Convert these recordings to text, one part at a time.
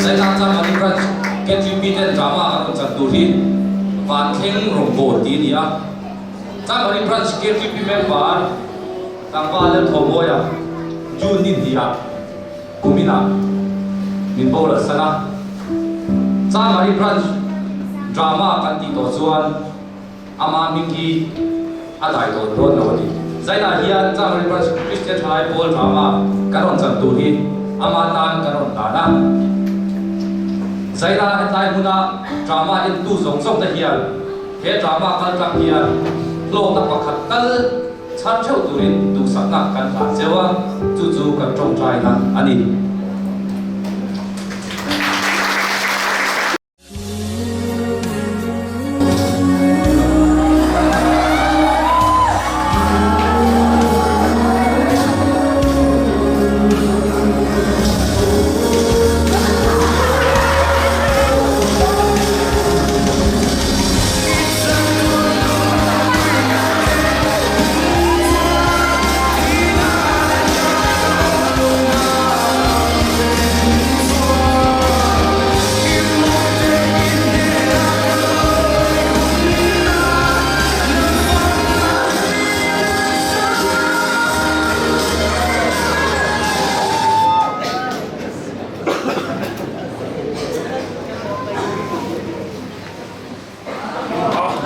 Zaina Chamani Branch KGP ten drama kan rawn chan tur hi Vanthleng Rawngbawl tih a ni a. Chamani Branch KGP member Tlangval Lalthawmawia June ni hnih-ah kuminah min boral san a. Chamani Branch drama kan tih tawh chuan Ama hming hi a dai dawn dawn lo a ni. Zainah hian Changrei Branch Kristian Thalai Pawl Drama kan rawn chan tur hi ama tan kan rawn dan a. Zaina hetlai hmuna drama entu zawng zawng te hian he drama kal tlang hian hlawkna pakhat tal chhar theuh turin duhsakna kan hlan cheu a, chu chu kan tawngtaina a ni.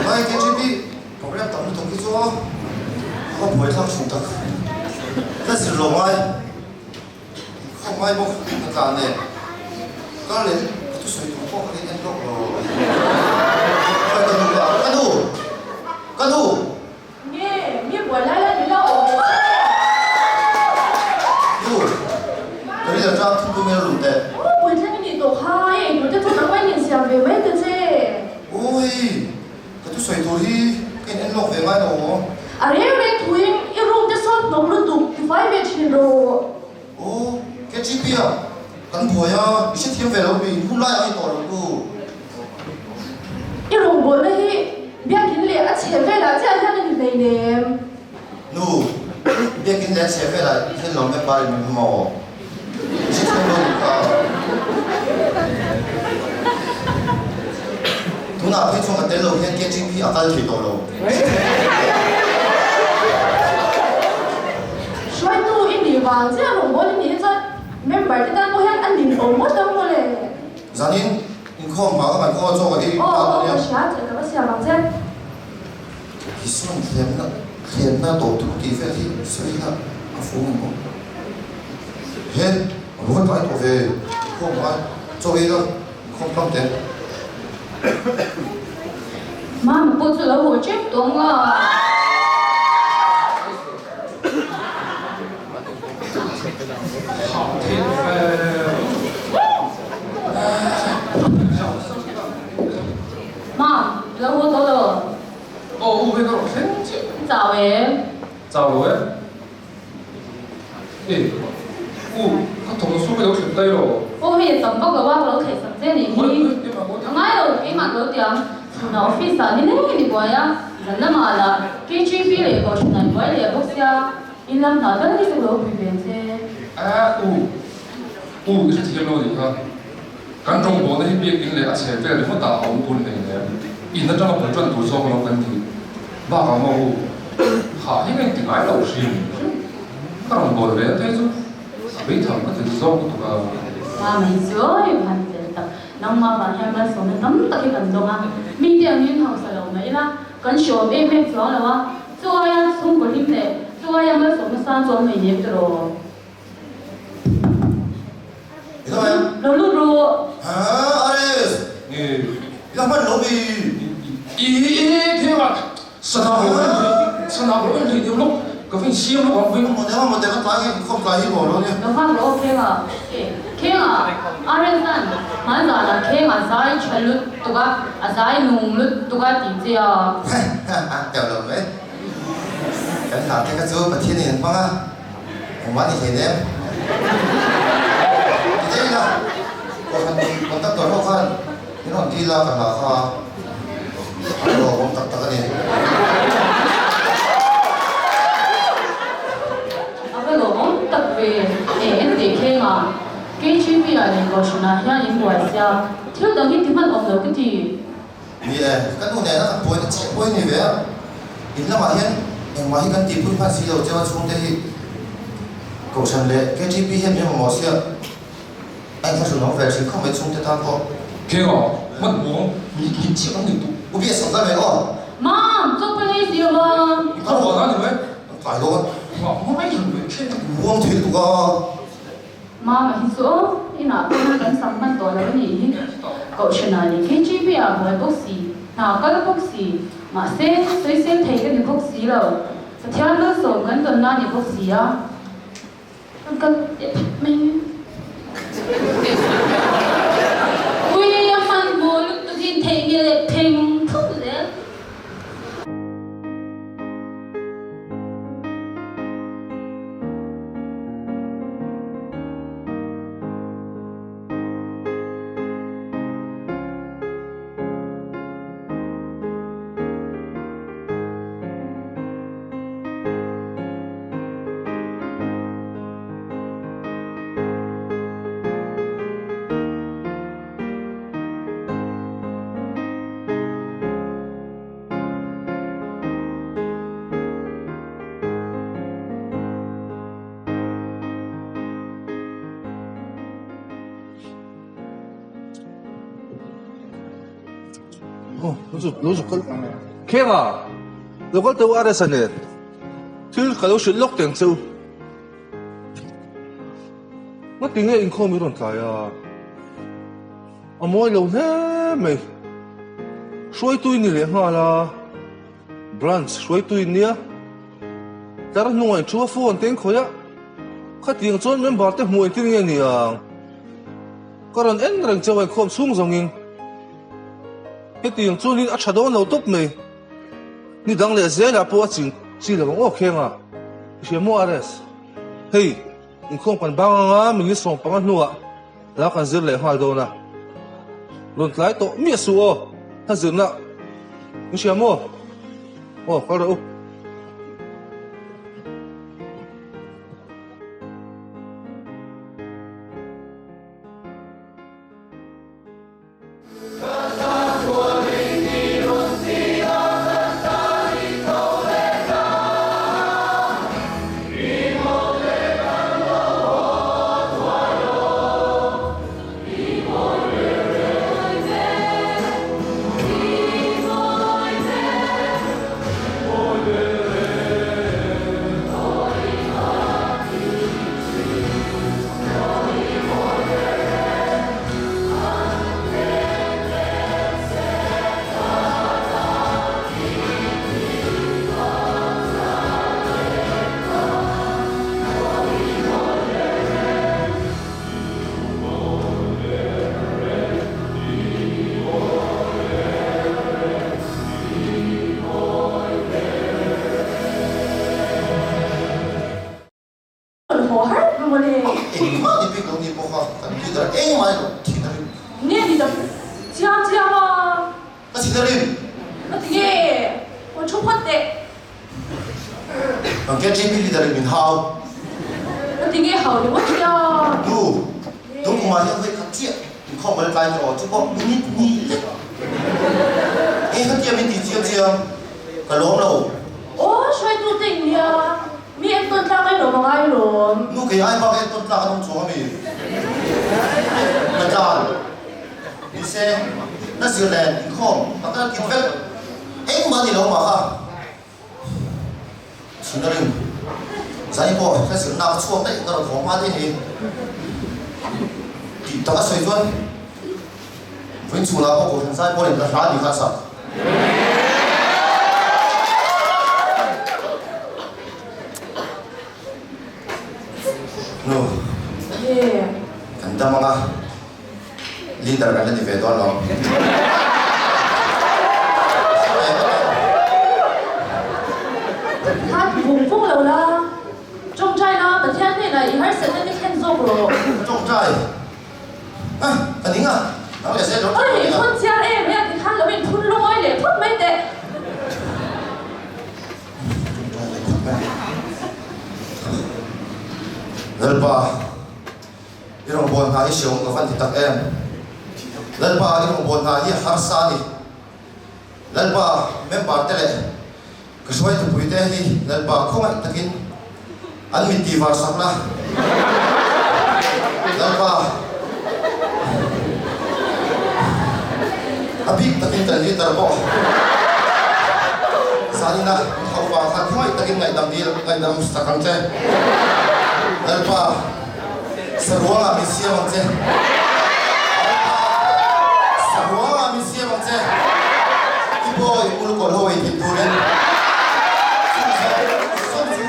Tunlai KGB program tam lutuk hi chu a va buaithlak thin tak. Ka zir lo ngai. Khawp ngai bawk ka tlan nen kar leh ka thusawi tur pawh ka in en lawk lo. Ka nu ka ka nu! Ka nu! Nge mi buai lai lai min lo awm ve che? Nu! Ka ri atang thupui mel rum teh. Aw puitling i nih tawh kha i eitur te chu nangmah in insiam ve mai ta che. Ui! Ka thusawi tur hi ka in en lawk ve ngai lo aw. A reng reng thuin i room te sawn hnawk lutuk tifai ve thin rawh. Aw, KGP a kan buai a, i hrethiam ve lo mi, in hun lai ang i tawh lo tu. I rawngbawlna hi biakin leh a chheh velah chiah hian a ni hleinem. Nu, biakin leh a chheh velah hian lo member in min hmu maw? I hrethiam lo nih kha. Tunah phei chuan ka tel lo hian KGP a kal thei tawh lo. Hruaitu i nih vang chiah rawngbâwl i nih hi chuan member te tan pawh hian a nin awm ngawt ang mawle. Zanin inkhawm hma ka ngaihkhaw a chaw ka ei Aw aw ka hria che ka va siam ang che. Isuan thlemna thlemna tawh thu tih vel hi sawi ila a fu ang maw? He a lo va tlai tawh ve inkhawm hma chaw ei ila inkhawm tlang teh. Mama pawh chu lo haw tep tawh ang a. Mam, i lo haw tawh lo? Aw, u hei ka rawn thleng chiah. I chau em? Chau lo e. E, u, ka thawmhnaw chu ka lo thlen daih lo. Aw, hei a tam vak lo a, ka lo theih sak che nih hi. A ngai lo, keimah ka lo ti ang. Chhunah office ah ni leng in i buai a, zan lamah lah KGP leh kohhran ah i buai leh bawk sia, in lam hna tal hi chu ka lo pui ve che. A, u, u, i hrethiam lo nih kha. Kan rawngbawlna hi biakin leh a chhe vel ringawt ah a awm tur nei hle. In atanga bul tan tur zawk lo kan ti. Bakah maw u, ha hi nge ti ngai lo hrim hrim. Ka rawngbâwl ve te chu a beitham ka ti zawk lutuk a. Mama hi chu i van fel tak. Nangmah vang hian malsawmna tam tak hi kan dawng a. Mite angin hausa lo mai ila kan hreawm em em chuang lo a. Chu aia chhungkaw hlim leh chu aia malsawmna sang chuan mai nem tiraw. Lo lut ru. Aris. Ila hman lo mi. I thil ah sana lo sana lo en thei deuh lawk ka va insiam lawk ang veng. Mo deuh mo deuh ka tlai hi inkhawm tlai hi maw lo nia. Lo nghak rawh aw Khenga. Khenga Aris-a'n hmanzanah Khenga zai tha lutuk a, a zai nung lutuk a tih che a. Teuh lo mai. Kan hlah te kha chu Pathian in an hmang a. Engmah ni hlei nem. Ti daih ila, Kohhran conductor ho khan min rawn dil a, ka hla kha a lawmawm tak tak a ni. A va lawmawm tak ve, e en teh kheng a, KGP. KGP-ah leh Kohhranah hian in buai sia, thil dang hi ti hman awm lo ka ti. Ni e, ka nu nena kan buaina chiah pawh hi ni ve a, in lamah hian engmah hi kan tihpui hman si lo cheu a chhungte hi Kohhran leh KGP hian min mamawh sia a inthlahrun awm ve thin khawp mai chhungte tan pawh. Kengah hman huang mi hlim chiah kan nei duh. U Bia sak dam e aw. Mam, chaw pawh nei si lo a. I khaw huang a ni mai. Kan tlai dawn. Engah ngai han mai thin. Huang thei lutuk a. Mama hi chu aw, inah pawh kan sam hman tawh lo a nih hi. Kohhranah leh KGB ah buai bawk si, hna kal bawk si, mahse sawisel thei ka ni bawk si lo. Pathian malsawm kan tawn na ni bawk si a, kan kal leh phat mai. Ui a hmanhmawh lutuk in theihngilh leh pheng phung zel. Khenga, lo kal teuh a resa nen thil ka lo hrilh lawk teng che u. Ngatinge inkhawm i rawn tlai a? A mawi lo hle mai. Hruaitu i ni leh nghal a, branch hruaitu i nia. Tlar hnungah in thu a phone te in khawih a, khatiang chuan member te hmuh engtin nge ni ang? Ka rawn en reng chauh a inkhawm chhung zawngin hetiang chuanin a tha dawn lo tawp mai. Ni dang leh zelah pawh a ching chi lo ang aw kheng a, i hria maw RS? Hei. Inkhawm kan bang anga minute 15 hnuah hla kan zir leh nghal dawn a, rawn tlai tawh miah suh aw, hla zirna in hria maw? Aw kal rawh u. Rawn haw har ru mawle. Engmah ni bik lo ni pawh kha kan leader engmah ilo thin a rim. Nge ni ta chiam chiam a. Ka thin a rim. Ka ti nge rawn thu phawt teh. Kan KTP leader in min hau. Ka ti nge hau ringawt sia. Nu, tun kumah hian vawi khat chiah inkhawm ka la tlai tawh chu pawh minute hnih lek. Nge khatia min ti chiam chiam ka lawm lo. Aw hruaitu te in nia. Mi entawn tlak ai lawm a ngai lawm. Nu kei ai bak entawn tlak an awm chuang a mi? Na tlan ni se, na zir nen inkhawm ka kal kip vek engmah ni lo mah kha chhun a ring. Zai pawh ka zirna ka chhuak daih ka rawn haw hma daih a ni. Tih tak a sawi chuan vawiin chhunah pawh Kohhran zai pawhin ka hla ni kha a sak. Nu, kan dam anga leader kan la ni ve dawn lo. Khan vung vung lo la, tawngtai la Pathian hnenah i harsatna te thlen zawk rawh. Ka tawngtai. A, ka ding a, nang leh zel dawn Oi, i phun chiang em em tikhan lo in phun lungawi leh phut mai teh. Lalpa, I rawngbâwl hna hi hreawm ka van ti tak em? Lalpa, i rawngbâwl hna hi a harsa a ni. Lalpa, member te leh ka hruaitupui te hi Lalpa khawngaih takin an mit tih var sak la. Lalpa, a bik takin kan leader pawh zanin a min hauh vang khan khawngaih takin ngaihdam dil ngaihdam sak ang che. Lalpa, saruangah min siam ang che. Lalpa, saruangah min siam ang che. I pawi ulkawl ho ei thei turin chung zawng zawng chu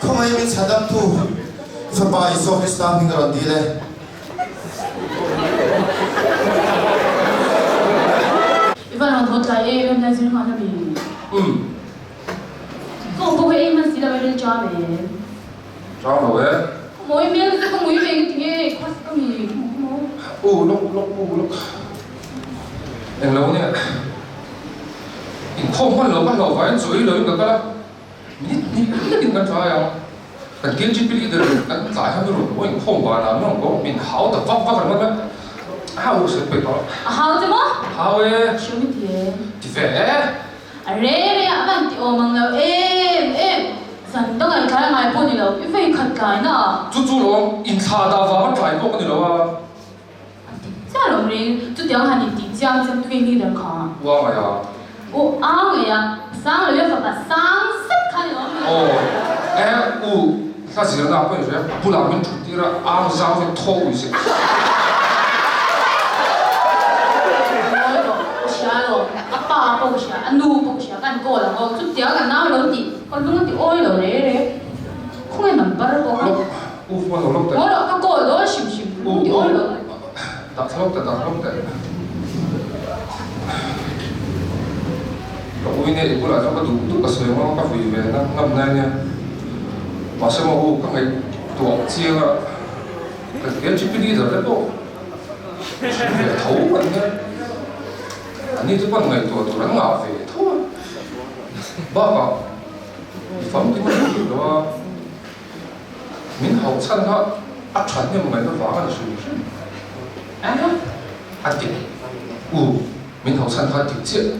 khawngaih min chhandamtu Fapa Isua Krista hming a rawn dil e. I van rawn haw tlai e, rem lai zir nghal a mi? Umm. Ka awm pawh ka ei hman si lo e, ril ṭam e. Ṭam lo e. Ka mawi hmel chu ka ngui ve nge tinge khua ka mi ka maw ka maw. U lawk lawk u lawk. Englo nia. Inkhawm hman lo ka hlauh vangin chaw ei loin ka kal a. Minute hnih hlekin kan tlai ang. Kan KGP leader in kan tlai kha mi rawn haw inkhawm vanah mi rawn ko min hau ta vak vak ringawt mai. A hau sawi peih tawh. A hau che maw? Hau e. Hriam i ti e. Ti ve e. A re re a van ti awm ang lo em em. Zan dang an tlai ngai pawh ni lo, i vei khat tlai na a. Chu chu lawm, inthla dah vang a tlai pawh ka ni lo a. A ti chiah lo reng, chutiang han intih chiang chiang tu nge leader kha? U a ngaih a. U a ngaih a, sang lo i a fapa sang zet kha ni lo mi? Aw, e u hla zirna pawh in hria, bulah min thut tir a, ang zau hi thaw ui se. Ngawi rawh, ka hria alawm, a pa pawh ka hria, a nu pawh ka hria, kan call ang aw, chutiang kan nau lo tih ka lung a ti awi lo re re, khawnge number pawh kha. U hma lo lawk teh. Ngawi rawh, ka call dawn hrim hrim, lung ti awi lo. Dah thla lawk teh, dah thla lawk teh. Ka ui nia i bulah chuan ka duh duh ka sawi ang a, ka vui ve na ngam na ania. Mahse maw u, ka ngaihtuah chiang a, ka KGP leader te pawh hrilh ve tho an nia. Anni chu pawn ngaihtuah tur an ngah ve tho a. Bakah i famkim a ni lo a. Min hauh chhan kha a tha hnem ngaihna vang a ni hrim hrim. A dik. U, min hauh chhan kha a dik chiah.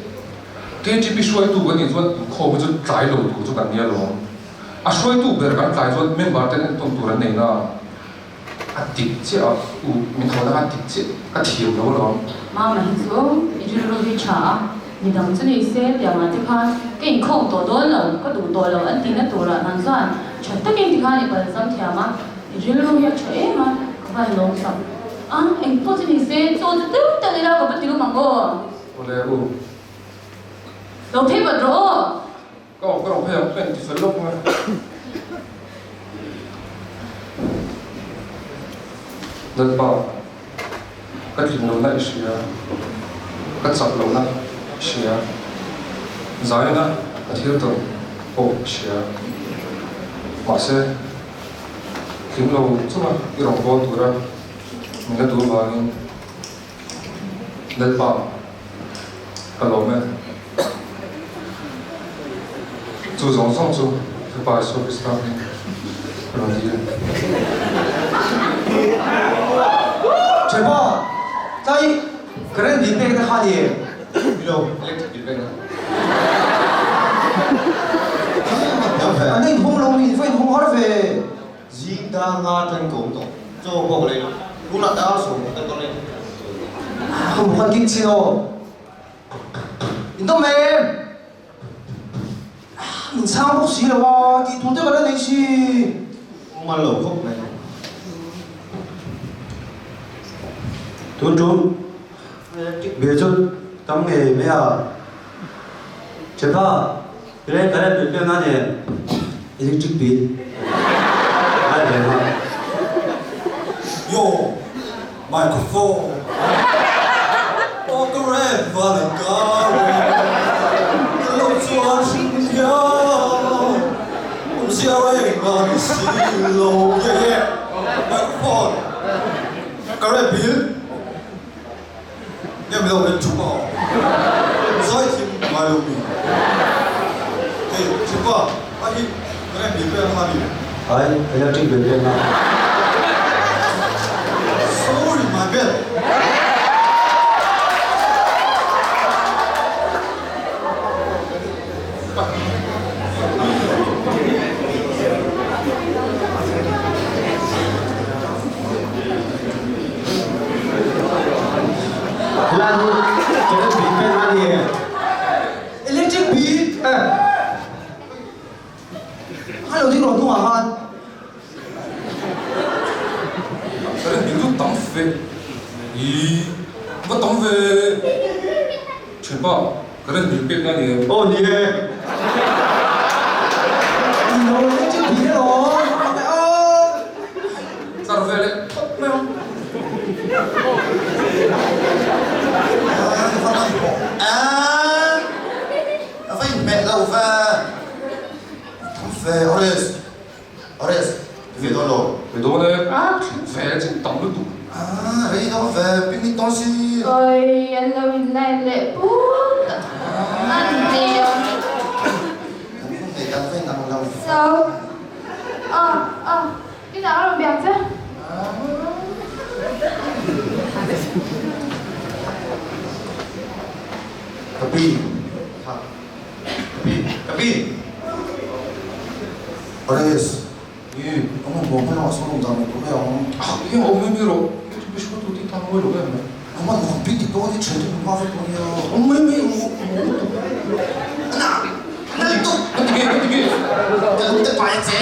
KGP hruaitu kan nih chuan inkhawm hi chu tlai lo tur chu kan nia lawm. A hruaitu ber kan tlai chuan member ten entawn tur an nei na. A dik chiah a, u, min hauhna kha a dik chiah. Ka thiam lo alawm. Mama hi chu i rilru hi tha a, midang chu ni se tiangah te khan ka inkhawm tawh dawn lo, ka duh tawh lo an tihna turah nang chuan tha takin ti khan i palzam thiam a, i rilru hi a tha em a, ka van lawm sak a, engpawh chu ni se chaw chu deuh tak ila ka va ti lum ang aw. Awle u. Lo phei vat rawh aw. Ka awm ka rawh phei ang ka inti fel lawk mai. Lalpa, ka tlin lohna i hria, ka chak lohna i hria, zaina ka thil tawn pawh i hria. Mahse, tling lo chunga i rawn kawl tura min la duh vangin Lalpa, ka lawm e. Chu zawng zawng chu Fapa Isua Krista hming ka rawn dil e. Ṭhepa, tlai current bill pek na kha ni em? Ni lo, electric bill pek na. An inhawng lo mi, va inhawng har ve. Zing dar nga ṭan ka awm tawh, chaw pawh ka lei lo. Tunah dar 10 ka tawn e. Ka mu khan kik chin aw. In dawm em? Min chhang bawk si lo a, tih tur te ka la nei si. Awm lo khawp mai. Tun ṭum bill chu tam ngei mai a. Ṭhepa, Tireng ka rem bill pek na nen electric bill ngai ve hma. Yo, microphone. Aw ka rem van ang kar e, ka lo chuan hrim hian awmzia reng a ni si lo. Yeah yeah, microphone. Ka rem bill. Nge mi lo en thup a zai thim ngai lo mi. Hei thipa a hi ka rem bil pek a ni. Ai electric bill pek na. Kha lo ding rawh hnungah khan. Ka rin chu tam ve. Ih, va tam ve. Thianpa, ka rin min pek na ni em? Aw ni e. I lo electric bill elaw? Tlar ve leh phawt mai ang. A va inhmeh lo ve. Tam ve Ares. Ares, ti ve dawn lo. Ve dawn e. A then ve chin tam lutuk. A rei dawn ve, picnic dawn si. Awi, an lo in line leh put a. An nei ang. Kan hun nei dan va inang lo. So, ah, ah, inah a rawn biak che. Ka pi, ha. Ka pi, ka pi. Paris, i ka hmun buang hmel ah sawn awm dan mai tur mai ang. Ah, i awm mai mai rawh. I chu bishwa tu tih tan mawi lo em mai. Ka hman nuam bik ti dawn hi ṭhian te hmun hma vek dawn nia. Awm mai mai rawh, ka mawi lutuk. Ana, ana lutuk. Ka ti nge, ka ti nge. Ka lung te pai a che.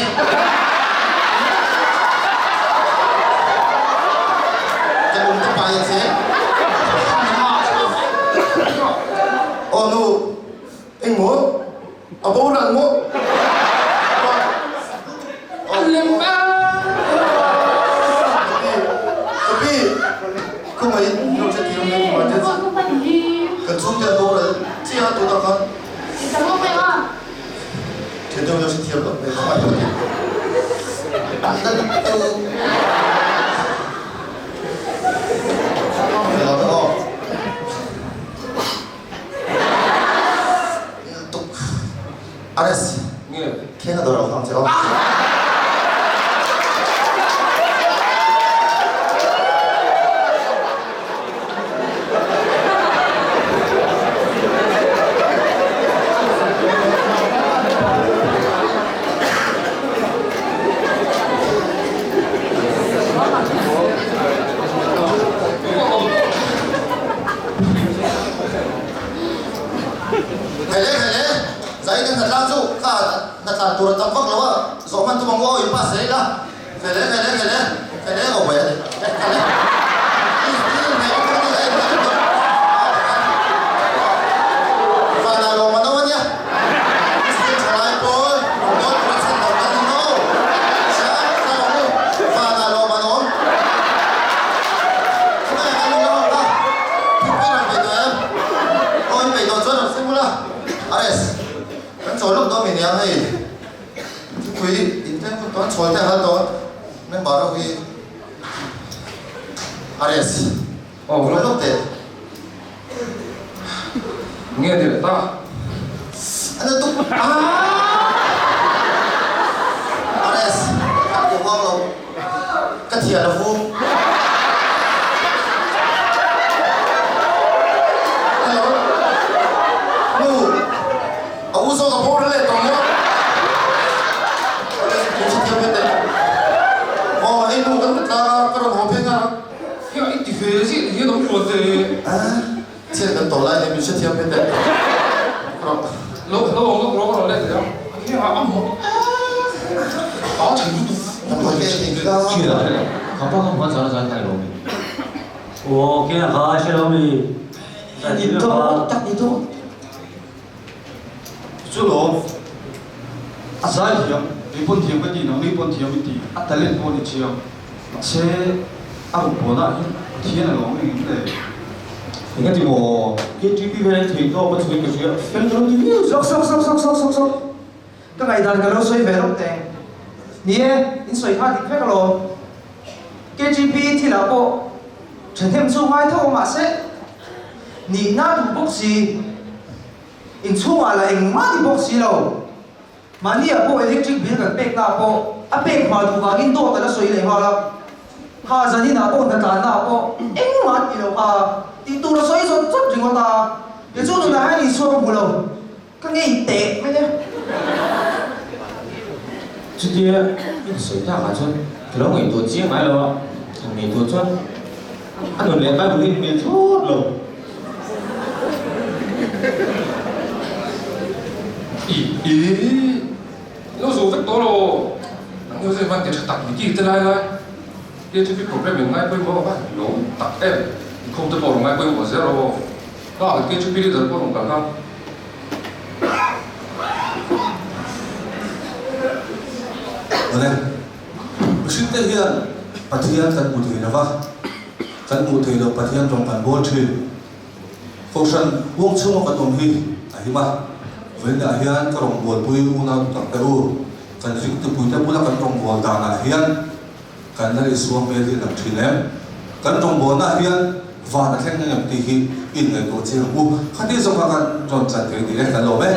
Ka lung te pai a che. Aw nu. Engmaw? A boral maw? A lem a! Ka pi, ka pi, ka pi, kan chhungte an boral chiah a tunah khan thian deuh deuh si thiam loh hmel kha Tuk. Ares. Nge. Khen a dawr lo khang che aw. Hei le, hei le, zai kan hnatlang chu ka hnatlan tur a tam vak lo a, zawh hman tum ang u aw in pass zel ila. Hei le, hei le, hei le, hei le aw mai a ni. Hei le. Vanah lawm an awm a nia. Israel thalai pawl rawn dawn tur a chhan lo kan ni maw? Hria, hria ang u, vanah lawm an awm. Khawngaiha kan in lo ang a, thingpui rawn peih tawh em? Aw in peih tawh chuan rawn thleng ula. Ares, kan chawl lawk dawn mi nia hei. Thingpui in tlem hun tawn chhawl te a hal dawn member ho hi. Ares, Aw rawn lawk teh. Nge ni leh ta? An la tuk Ares, a ko vang lo. Ka thian a vum. Hello. Nu, a u zawk a bawr leh tawh maw? Ares, min hrethiam ve teh. Aw, hei nu kan la tlang a, ka rawn haw phei nghal a. Hia i ti ve zih hian awm rual te. Chhiat kan tawh lai nen min hrethiam ve teh rawh. Lo lo awm lawk rawh ka rawn let leh a. Hia a mawh a tha lutuk. Ka pawi ve thei ka. Chhiat ah hre ka pa ka hma zan zan thai lo mi. Aw ke a kha hre lo mi. Ni dawn tak ni dawn. Chu lo a zai thiam, kei pawn thiam ka ti, nangni pawn thiam i ti, a talent pawh a ni chiang. Mahse a rawn pawnah hian Pathian a lo awm engin le? Engati maw? KTP vel an thei tawk a chhuin ka hria, fel ka lo ti viau. Sawk sawk sawk sawk sawk sawk sawk. Ka ngaihdan ka lo sawi ve lawk teng. Ni e, in sawi kha dik vek alawm. KTP thilah pawh thahnem chu ngai tho mahse nihna duh bawk si, inchhungah lah engmah ni bawk si lo. Mahniah pawh electric bill kan pekna ah pawh a pek hma duh vangin dawt a la sawi leh nghal a, kha zaninah pawh hnatlana ah pawh engmah an ti lo kha tih tur a sawi zawt zawt ringawt a, kei chu nunah hian Isua ka hmu lo, ka ngei teh mai a. Chutia in sawi takah chuan ka lo ngaihtuah chiang ngai lo a, han ngaihtuah chuan a nun leh Bible hi in mil thlawt lo. I i lo zo vek tawh lo. Nu chu van ti tha tak ni ti lai lai. KTP program in ngai pawimawh a va lawm tak em. Inkhawm te pawh rawn ngai pawimawh zel rawh aw. Ka KTP leader pawh rawn kal kha. Awle, mihring te hian Pathian kan hmu thei lova, kan hmuh theih loh Pathian rawng kan bawl thin. Kohhran huang chhunga kan awm hi a him a, vawiinah hian ka rawngbawlpui unau tak te u, kan ringtupuite bula kan rawngbâwl danah hian kan la Isua hmel hi a lang thin em? Kan rawngbâwlnaah hian van a thleng eng em tih hi inngaihtuah chiang ang u. Khati zawka kan rawn chan thei ni e, kan lawm e.